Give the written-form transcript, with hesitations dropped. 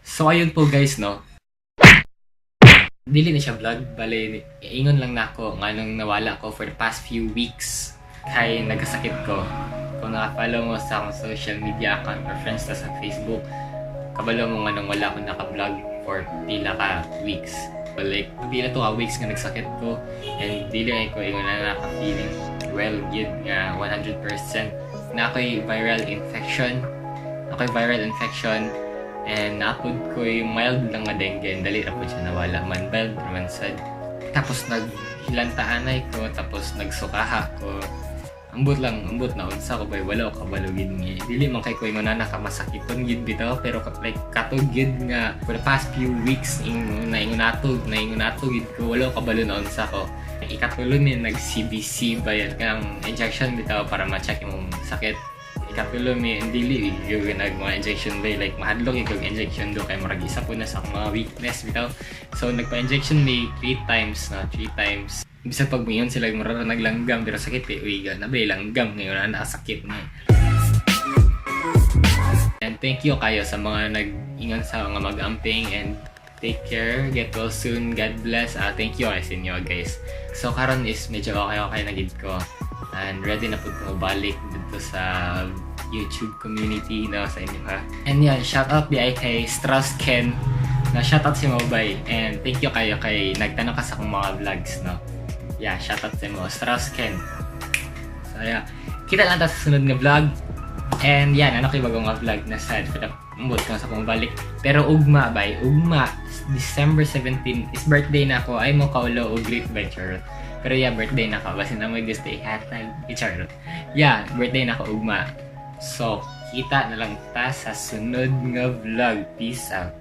So ayun po guys, no. Dili na siya vlog, bale ingon lang nako nganong nawala ko for the past few weeks kay nagkasakit ko. Kung naka-follow mo sa akong social media account or friends ta sa Facebook, kabalo mo nganong wala ko naka-vlog for pila ka weeks. But like, pila to ka weeks nga nagsakit ko and dili ay ko ingon na naka-feeling well gyud nga 100% na ako'y viral infection. Ako'y viral infection and naapod ko yung mild lang nga dengue and dali ra pod siya nawala man, mild man sad. Tapos naghilantaanay ko, tapos nagsukaha ko. Ambot lang, ambot na unsa ko bay, wala ko kabalo gid nga. Dili man kay ko ingon na nakamasakiton gid bitaw, pero like kato gid nga for the past few weeks ing naingon nato gid ko, wala ko kabalo na unsa ko. Ikatulo ni nag CBC ba yan kang injection bitaw para ma-check imong sakit. Ikatulo mi, dili gyud nag mga injection ba, like mahadlok gyud injection do kay murag isa po na sa akong mga weakness bitaw. So nagpa-injection mi three times na, three times. Bisag pag muingon sila murag naglanggam, pero sakit kay uy na ba langgam ngayon na nakasakit na. And thank you kayo sa mga nag-ingon sa mga mag-amping and take care, get well soon, God bless. Ah, thank you kayo sa inyo guys. So karon is medyo okay okay na gid ko and ready na pud ko balik dito sa YouTube community na sa inyo ha. And yan, shout out di ay kay Strauss Ken na shout out si Mobay and thank you kayo kay nagtanong ka sa akong mga vlogs, no. Yeah, shout out sa mo Strauss Ken. So yeah, kita lang ta sa sunod nga vlog. And yan, ano kay bagong nga vlog na sad for the ambot ko sa akong balik. Pero ugma bay, ugma December 17 is birthday na ako. Ay mo kaulo og greet by charot. Pero yeah, birthday na ako. Basta na may gusto ihatag, i-charot. Yeah, birthday na ako ugma. So, kita na lang ta sa sunod nga vlog. Peace out.